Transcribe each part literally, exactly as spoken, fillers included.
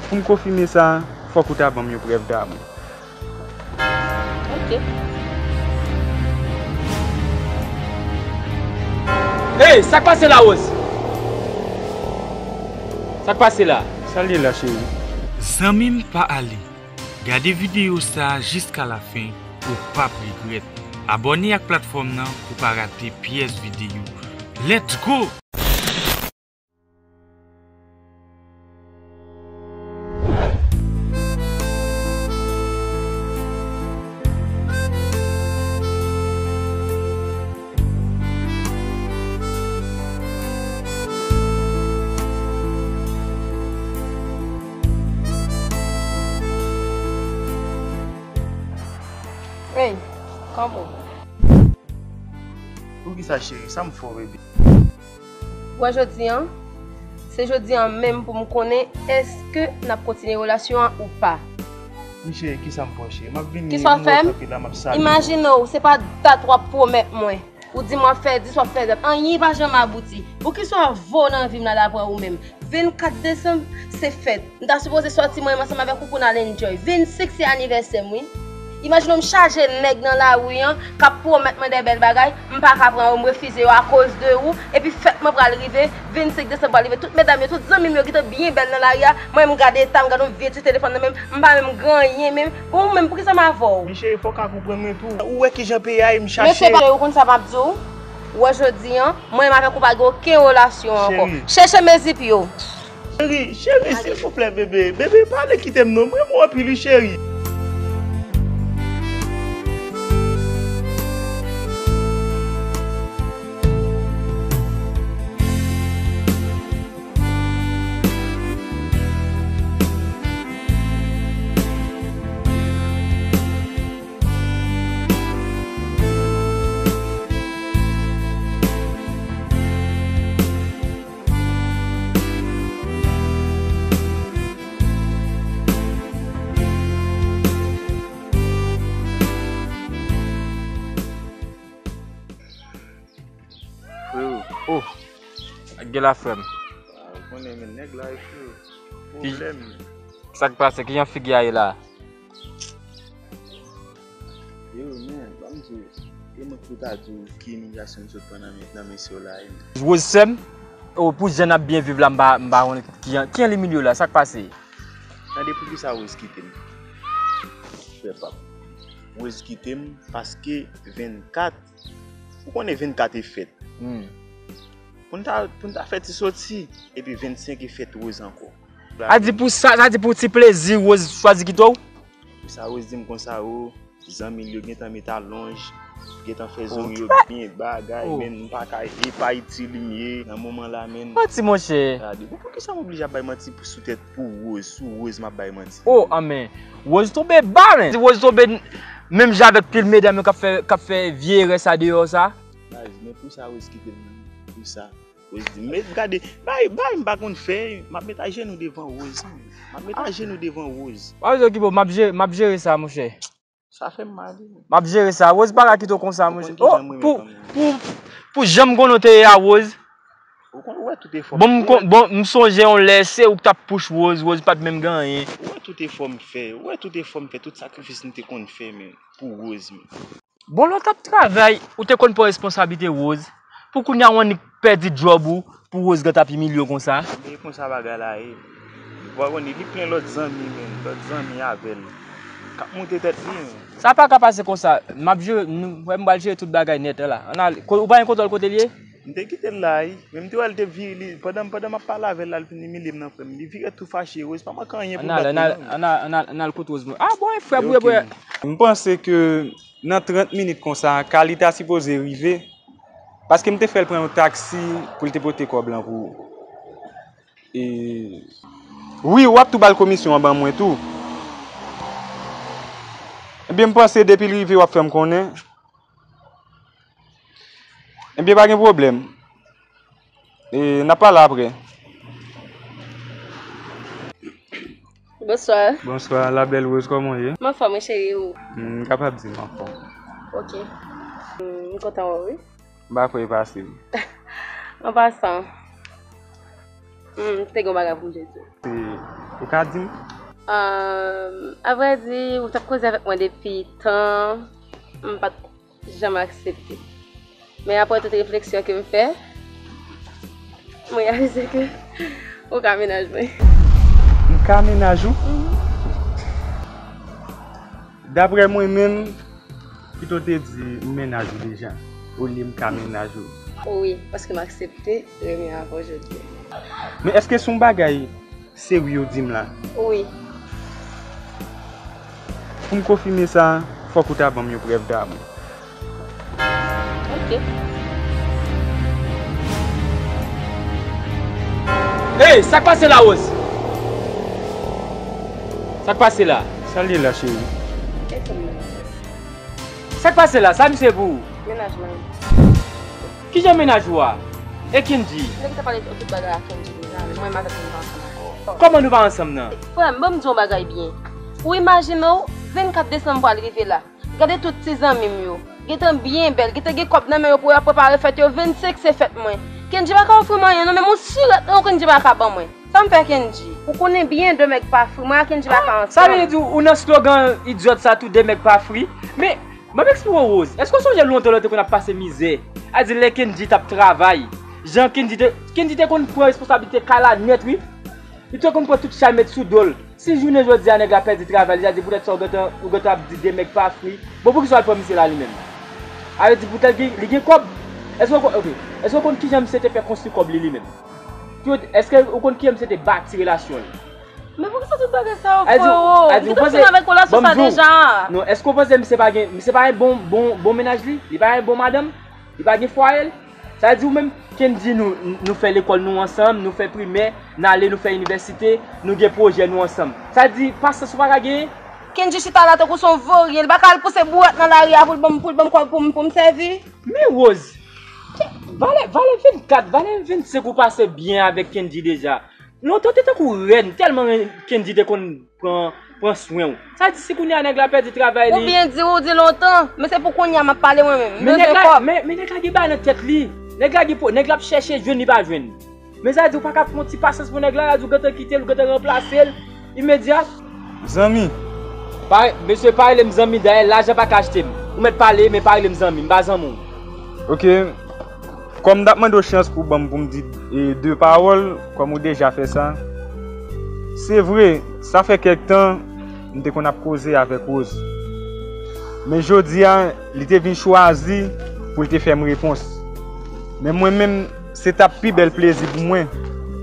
Pou m konfime sa, fòk ou ta ban m yon prèv damou. Ok. Ey, sa k pase la, Rose? Sa k pase la? Sa l ye la, cheri? Zanmi m, pa ale. Gade videyo sa a jiska lafen, ou p ap regrèt. Abòne ak platfòm nan pou w pa rate pyès videyo. Let's go! Ey, kòman w? Poukisa, cheri? Sa m fè w, bebe? Wè jodi an, se jodi an menm pou m konnen èske n ap kontinye relasyon an ou pa. Wi, cheri, kisa m fè w, cheri? M ap vini, m wè w kanpe la, m ap salye w. Imajine w, se pa dat w ap pwomèt mwen. Ou di m w ap fè dis, w ap fè zèt. Anyen pa janm abouti. Poukisa w vo nan vi m la daprè ou menm? Vennkat desanm, se fèt. M ta sipoze sòti mwen menm ansanm avèk ou pou n al enjoy. Vennsenk, se anivèsè m, wi. Imajine w, m chaje nèg nan lari an k ap pwomèt mwen de bèl bagay, m pa ka pran yo, m refize yo akoz de ou. Epi fèt mwen pral rive, vennsenk desanm pral rive. Tout medam yo, tout zanmi m yo gentan byen bèl nan lari a. Mwen, m gade eta m, gade yon vye ti telefòn nan men m, m pa menm gen anyen menm. Ou menm, poukisa m avè w? Men cheri, fò w ka konprann mwen tou. Ou wè kijan peyi a ye, m chache. Men se pa, ou konn sa m ap di w? Ou wè jodi an, mwen menm avèk ou pa gen okenn relasyon ankò. Cheri. Chèche mezip yo. Cheri, cheri, silvouplè, bebe. Bebe, pa ale kite m non. M renmen w anpil, wi, cheri. Freo. Oh, ak gè la, frè m. Ah, ou konnen, men nèg la, wi, freo. Pwoblèm. Sa k pase? Kijan figi a ye la? Yo, men, ban m di w, e mwen ki pou ta di w ki imilyasyon m sot pran nan men, nan men sè w la, e. Rose, sè m, oh, pou jan n ap byen viv la, m pa, m pa konnen kijan, kijan li imilye w la, sa k pase? Tande, poukisa Rose kite m? Frè pap. Rose kite m paske vennkat, ou konnen vennkat e fèt. Hmm. Pou n ta, pou n ta fè ti soti, epi vennsenk e fèt Rose ankò. Sa di pou sa, sa di pou ti plezi Rose chwazi kite w? Pou sa Rose di m konsa, o, zanmi l yo gentan met alonj, gentan fè zong yo byen bagay, men m pa ka, e pa itil m ye nan moman la, men. Manti, monchè. Gade, bon, poukisa m oblije ap bay manti sou tèt pou Rose, sou Rose m ap bay manti? Oh, anmè, Rose tonbe ba, men. Rose tonbe menm jan avèk pil medam yo k ap fè, k ap fè vye erè sa deyò sa. Baz, men pou sa Rose kite m, pou sa. Rose di, met, gade, bay, bay, m pa konn fè, m ap met ajenou devan Rose, m ap met ajenou devan Rose. Pa bezwen okipe w, m ap jere, m ap jere sa, monchè. Sa fè m mal, wi. M ap jere sa. Rose pa ka kite w konsa, monchè. Oh, pou, pou, pou jan m konnen w te ye a, Rose. Ou konn, ou wè tout efò m fè. Bon, m kon-, bon, m sonje yon lè, se ou k t ap pouch Rose, Rose pa t menm gen anyen. Ou wè tout efò m fè, ou wè tout efò m fè, tout sakrifis m te konn fè, men, pou Rose, men. Bon, lè w t ap travay, ou te konn pran responsablite Rose. Pou kounye a, w annik pèdi djòb ou, pou Rose gentan ap imilye w konsa. Men e konsa bagay la ye. Ou pa konnen, li plen lòt zanmi, men, lòt zanmi avè l. K ap moute tèt li, men. Sa pa ka pase konsa. M ap jere, nou, frè m pral jere tout bagay nèt la. Ann ale. Ko-, ou pa gen kontwòl kote l ye? M te kite l la, wi. Men m te wè l te vire, li, pandan, pandan m ap pale avè l la, l vin imilye m nan, frè m. Li vire tou fache, Rose pa manke anyen pou bat mwen, non. Ann al, ann al, ann al, ann al kot Rose mwen. Ah, bon, frè, ok. M panse ke nan trant minit konsa, Carly ta sipoze rive, paske m te fè l pran yon taksi pou l te pote kòb lan pou ou. E, wi, w ap tou ba l komisyon an ban mwen tou. Ebyen, m panse depi l rive, w ap fè m konnen. Ebyen, pa gen pwoblèm. E, n ap pale apre. Bonswa. Bonswa, la belle Rose, kòman w ye? M anfòm, wi, cheri, ou? M kapab di m anfòm. Ok. M kontan wè w, wi. M pa kwè e pase m. An pasan, m te gen yon bagay pou m te di w. Se Ou ka di m? Ahn, avrèdi, ou t ap koze avèk mwen depi tan, m pa t janm aksepte. Men apre tout refleksyon ke m fè, m reyalize ke ou ka mennaj mwen. M ka mennaj ou? Mhm. Daprè mwen menm, pito te di m mennaj ou deja, olye m ka mennaj ou. Wi, paske m aksepte renmen avè w jodi a. Men èske se yon bagay serye w di m la? Wi. Pou m konfime sa, fòk ou ta ban m yon prèv damou. Ok. Hey, sa k pase la, Rose? Sa k pase la? Sa l ye la, cheri? Sa k pase la? Sa misye pou ou? Mennaj mwen. Kijan mennaj ou a? E Kenji? Nèg ta pale tout bagay a Kenji deja, mwen menm avèk li nou pa ansanm ankò. Kòman nou pa ansanm nan? Frè m, ban m di w yon bagay byen. Ou imajine w, vennkat desanm pral rive la. Gade tout ti zanmi m yo. Gentan byen bèl, gentan gen kòb nan men yo pou y ap prepare fèt yo, vennsenk se fèt mwen. Kenji pa ka ofri m anyen non, menm yon sirèt non Kenji pa ka ban mwen. Sa m fè Kenji? Ou konnen byen de mèg pa fri, mwen ak Kenji pa ka ansanm. Sa vle di ou nan slogan idyòt sa tou, de mèg pa fri? Men, ban m eksplike w Rose, èske w sonje lontan lè w te konn ap pase mizè? A di lè Kenji t ap travay, jan Kenji te, Kenji te konn pran responsablite kay la nèt wi. Li te konn pran tout chay met sou do l. Si jounen jodi a nèg la pèdi travay li, sa di poutèt sa ou gentan, ou gentan ap di de mèg pa fri. Bon, poukisa w al pran misye la li menm? A vle di poutèt li, li gen kòb. Èske w konn, ok, èske w konn kijan misye te fè konstwi kòb li li menm? Ki yo, èske ou konn kijan misye te bati relasyon l? Men poukisa tout bagay sa yo, frero? Li te fin avèk relasyon sa deja. Non, èske w panse misye pa gen, misye pa gen bon, bon, bon mennaj li? Li pa gen bon madanm? Li pa gen fwaye l? Sa di ou menm, Kenji nou, nou fè lekòl nou ansanm, nou fè primè, n ale nou fè inivèsite, nou gen pwojè nou ansanm. Sa di pasyans ou pa ka genyen? Kenji chita la tankou se yon voryen, li pa ka al pouse bourèt nan lari a pou l ban m, pou l ban m kòb pou m, pou m sèvi. Men Rose, valè, valè vennkat, valè vennsenk ou pase byen avèk Kenji deja. Lontan w te tankou rèn, tèlman Kenji te konn pran, pran swen w. Sa di si kounye a nèg la pèdi travay li. Ou byen di, ou di lontan, men se pou kounye a m ap pale mwen menm. M bezwen kòb. Men, men nèg la gen bagay nan tèt li. Nèg la gen po-, nèg la ap chèche jwenn li pa jwenn. Men sa di ou pa ka pran ti pasyans pou nèg la, sa di ou gentan kite l, ou gentan ranplase l imedyat. Zanmi. Pa, mesye pa rele m zanmi, dayè lajan pa ka achte m. Ou mèt pale, men pa rele m zanmi, m pa zanmi w. Ok. Kòm m t ap mande w chans pou w ban m pou m di, e, de pawòl, kòm ou deja fè sa. Se vre, sa fè kèk tan m te konn ap koze avèk Rose. Men jodi a, li te vin chwazi pou l te fè m repons. Men mwen menm, se t ap pi bèl plezi pou mwen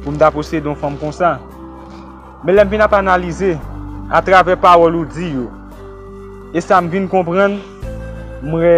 pou m ta posede yon fanm konsa. Men lè m vin ap analize atravè pawòl ou di yo, e sa m vin konprann, m wè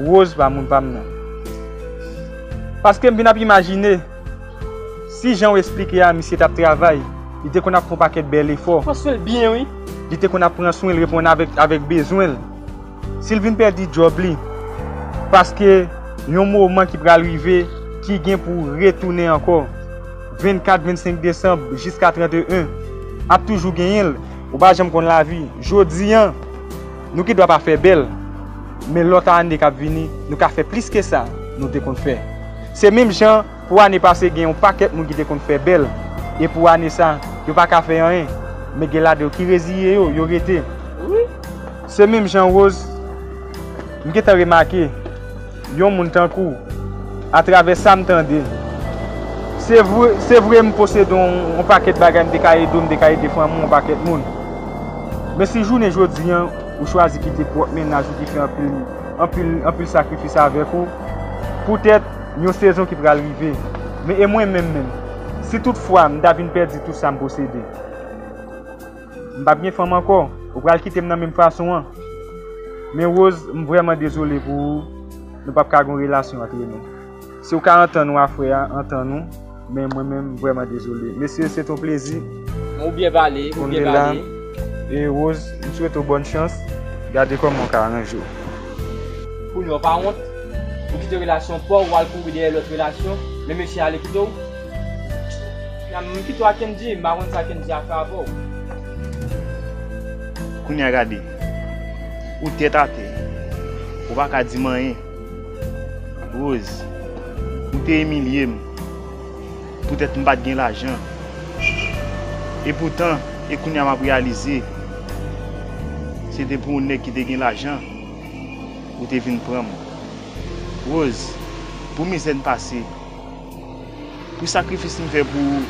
Rose pa moun pa m nan. Paske m vin ap imajine, si jan w esplike a, misye t ap travay, li te konn ap fè yon pakèt bèl efò. Pran swen l byen, wi. Li te konn ap pran swen l, reponn avèk, avèk bezwen l. Si l vin pèdi djòb li, paske yon moman ki pral rive ki gen pou retounen ankò, vennkat, vennsenk desanm jiska trannteyen, ap toujou genyen l. Ou pa janm konn lavi. Jodi a, nou gen dwa pa fè bèl, men lòt ane k ap vini, nou ka fè plis ke sa nou te konn fè. Se menm jan pou ane pase gen yon pakèt moun ki te konn fè bèl, e pou ane sa, yo pa ka fè anyen. Men gen ladan yo ki reziye yo, yo rete. Wi. Se menm jan Rose, m gentan remake, yon moun tankou w, atravè sa m tande. Se vre, se vre m posede yon, yon pakèt bagay, m te ka ede w, m te ka ede fanmi w, yon pakèt moun. Men si jounen jodi a, ou chwazi kite pwòp mennaj ou ki fè anpil, anpil, anpil sakrifis avèk ou, poutèt yon sezon ki pral rive. Men e mwen menm menm, si tout fwa m ta vin pèdi tout sa m posede, m p ap gen fanm ankò, ou pral kite m nan menm fason an. Men Rose, m vrèman dezole pou ou, nou p ap ka gen yon relasyon antre nou. Si w ka antann ou a frè a, antann ou, men mwen menm, m vrèman dezole. Mesye, se t on plezi. Ou byen pale, ou byen pale. E Rose, m swete w bòn chans. Gade kòman w ka aranje w. Kounye a w pa wont? Ou kite relasyon pa w, w al kouri dèyè lòt relasyon, men mesye ale kite w. Nan, m kite w ak Kenji, m pa konn sa Kenji ap fè avè w. Kounye a gade, ou tèt atè, ou pa ka di m anyen. Rose, ou te imilye m poutèt m pa t gen lajan. Epoutan, e kounye a m ap reyalize, se te pou yon nèg ki te gen lajan ou te vin pran m. Rose, pou mizè n pase, pou sakrifis m fè pou ou,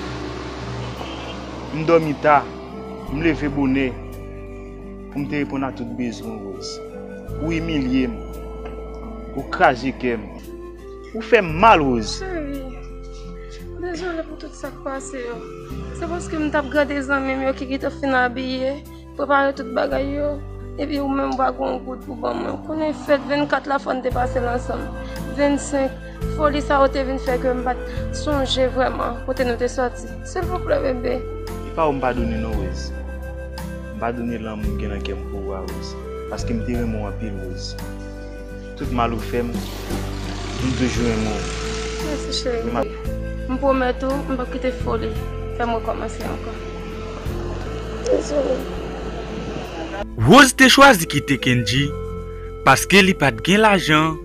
m dòmi ta, m leve bonè, pou m te reponn a tout bezwen w, Rose. Ou imilye m, ou kraze kè m, ou fè m mal, Rose. Cheri, dezole pou tout sa k pase yo. Se paske m t ap gade zanmi m yo ki gentan fin abiye, prepare tout bagay yo, epi ou menm ou pa gen yon goud pou ban mwen. Ou konnen fèt vennkat la fò n te pase l ansanm. Vennsenk, foli sa yo te vin fè ke m pa t sonje vrèman kote nou te sòti. Silvouplè, bebe. E pa ou m padone non, Rose. M padone lanmou m gen nan kè m pou ou a, Rose. Paske m te renmen w anpil, Rose. Tout mal ou fè m, m toujou renmen w. Mèsi, cheri. M ap M pwomèt ou, m p ap kite foli fè m rekòmanse ankò. Dezole. Rose te chwazi kite Kendji paske li pa t gen lajan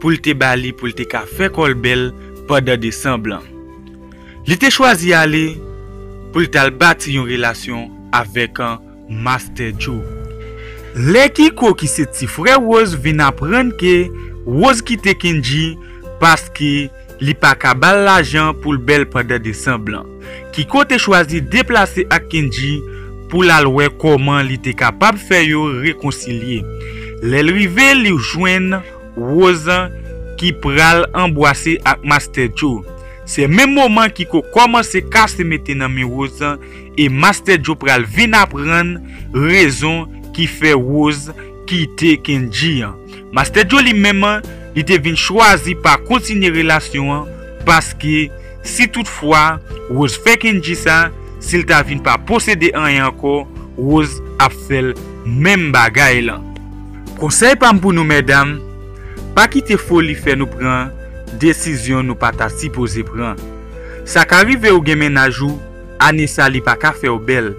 pou l te ba li pou l te ka fè kò l bèl pandan desanm lan. Li te chwazi ale pou l t al bati yon relasyon avèk Master Joe. Lè Kiko ki se ti frè Rose vin aprann ke Rose kite Kendji paske li pa ka ba l lajan pou l bèl pandan desanm lan, Kiko te chwazi deplase ak Kendji pou l al wè kòman li te kapab fè yo rekonsilye. Lè l rive, li jwenn Rose ki pral anbwase ak Master Joe. Se menm moman Kiko kòmanse kase mete nan men Rose e Master Joe pral vin aprann rezon ki fè Rose kite Kendji an. Master Joe li menm, li te vin chwazi pa kontinye relasyon an, paske si toutfwa Rose fè Kendji sa, si l ta vin pa posede anyen ankò, Rose ap fè l menm bagay lan. Konsèy pa m pou nou medam, pa kite foli fè nou pran desizyon nou pa ta sipoze pran. Sa ka rive ou gen mennaj ou, ane sa li pa ka fè w bèl.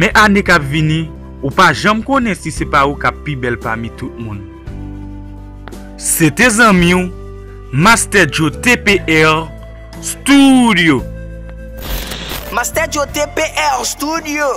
Men ane k ap vini, ou pa janm konnen si se pa ou k ap pi bèl pami tout moun. Se te zanmi w, Master Joe T P R Studio. Master Joe T P R Studio.